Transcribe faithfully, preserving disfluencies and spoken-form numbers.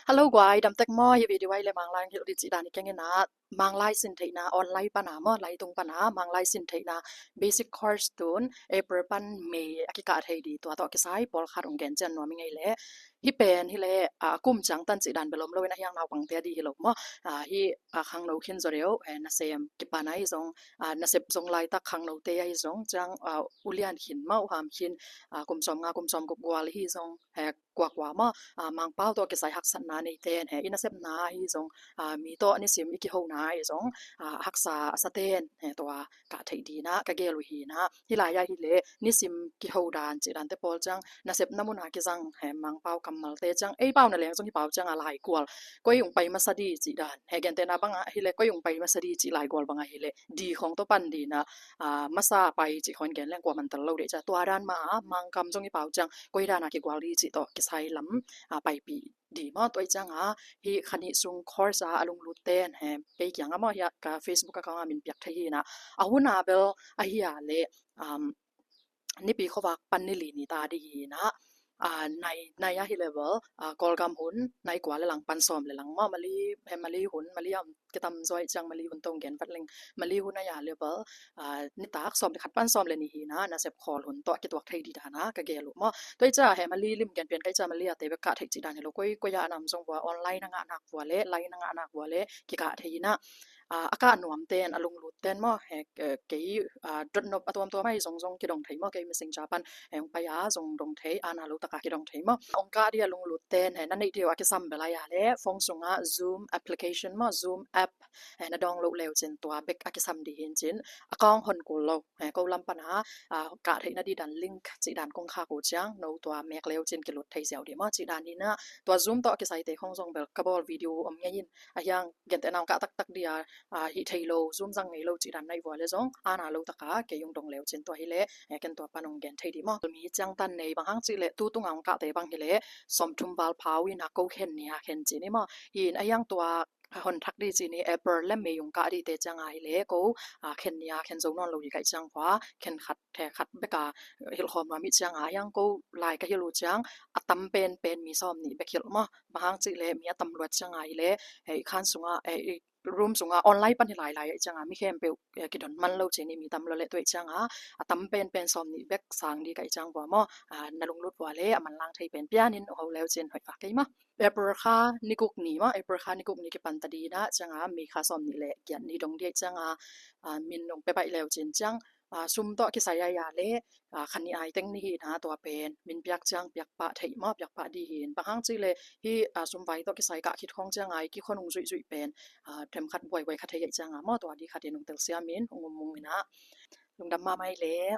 Hello guai, dam tek maw? Hi video ah hi leh Manglai hong hilh dih cih dan hi keng in ah, Manglai sin theihna online pan a maw, laitung pan a Manglai sin theihna basic course tun April pan May a kikah thei dih, tua tawh kisai pawlkhat hong gen cian nuam ing ei leh. Hih pen hi leh, a, kum ciangtan cih dan bel om lo in, a hiang naupangte a dih hi lo maw. A, hih, a, khangno khin zaw deuh, eh, nasem kipan ahi zong, a, nasep zong laitak khangnote ahi zong, ciang, a, ulian khin maw, uham khin, a, kum sawmnga kum sawmguk gual hi zong, eh, kuakua maw, a, Mangpau tawh kisai haksatna neite in, he, i nasepna ahi zong, a, mi tawh nisim i kihona ahi zong, a, haksa a saten, he, tua kah theih dih in ah ka gel uh hi in ah. Hih lai ah hi leh nisim kiho dan cih dante pawl ciang, nasepna mun a kizang, he, Mangpau kammalte ciang, ei pau na leng zong hi pau ciang a laigual, koi hong pai masa dih cih dan, he, gentehna bang ah hi leh koi hong pai masa dih cih laigual bang ah hi leh, dih khawng tawh pan dih in ah, a, masa pai cih khawng gen leng kua man tel lo dih ciang, tua dan mah a Mangkam zong hi pau ciang koi dan a kigual dih cih tawh kisai lam, a, paipih dih maw. Tua ih ciang a, hih kha nih sung course a a lunglutte in, he, kei kiang a maw, hih a ka Facebook account a min piak thei hi in ah, a hun a bel ahi a leh, um, Nipi khuavak pan ni li ni ta dih hi in ah, a, nai, nai a hi leh bel, a, Kawlgam hun nai kua leh lang pan sawm leh lang maw, Mali, he, Mali hun, Mali a kitam zaw ih ciang Mali hun tawh hong gen vat leng, Mali hun a hi a leh bel, a, nitak sawm leh khat pan sawm leh nih hi in ah, nasep khawl hun tawh a kituak thei dih dan a ka gel uh maw. Tua ih ciang, he, Mali lim gen pian ka ih ciang, Mali a te bek kah theih cih dan hi lo, koi, koi a nam zong vua online a ngah nak vua leh, line a ngah nak vua leh kikah thei in ah, a, a kah nuamte in, a lunglutte in maw, he, eh, kei, a, dotnop a tuamtuam ahi zong zong kidong thei maw, kei Messenger pan, he, hong pai a zong dong thei, a na lo tak a kidong thei maw. Hong kah dih a lunglutte in, he, na neih dih uh a kisam bel a hi a leh, phone sung ah Zoom application maw, Zoom app, he, na download leu cin tua bek a kisam dih hi in cin, account hon kul lo, he, ko lam pan a, a, kah theihna dih dan link cih dan kong khak uh ciang, no tua mek leu cin kilut thei ziau dih maw, cih dan hi in ah, tua Zoom tawh a kisaite khawng zong bel ka bawl video om ngei in, a hiang gentehna hong kah taktak dih a, a, hih thei lo, Zoom zang ngei lo cih dan na hih vua leh zong, a na lo tak a kei hong dong leu cin tua hi leh, eh, ken tua pan hong gen thei dih maw. Mi ciangtan nei, bang hang cih leh tu tung a hong kahte bang hi leh, sawmthum val pha uh in ah, ko khen ni a khen cih ni maw. Hi in a hiang tua hon thak dih cih ni, April leh May hong kah dihte ciang a hi leh ko, a, khen ni a khen zo nawn lo hi ka ih ciang vua, khen khat, he, khat bek a hilh khawm nuam ih ciang a, hiang ko lai ka hilh uh ciang, a tam penpen mi sawm nih bek hilh maw. Bang hang cih leh mi a tam luat ciang a hi leh, he, i khan sung ah, he, i room sung ah online pan hi lailai a ih ciang a, mi khempeuh, eh, kidon man lo cin, i mi tam lua leh, tua ih ciang a, a tam penpen sawm nih bek sang dih ka ih ciang vua maw. A, na lunglut vua leh a manlang thei pen pian in, uh ho leu cin hoih vak kei maw. April kha ni guk ni maw, April kha ni guk ni kipan ta dih in ah, ciang a May kha sawm nih leh giat ni dong dih a ih ciang a, a, min hong pia baih leu cin ciang, a, sum tawh kisai a hi a leh, a, kha nih ai teng ni hi in ah, tua pen min piak ciang piak pah theih maw, piak pah dih hi in. Bang hang cih leh hih, a, sum vai tawh kisai kah khit khawng ciang a, i kikhon hong zuihzuih pen, a, themkhat buaibuai kha thei a ih ciang a maw, tua dih khat in hong telsiam in, hong um mung in ah. Lungdam mahmah ih leh.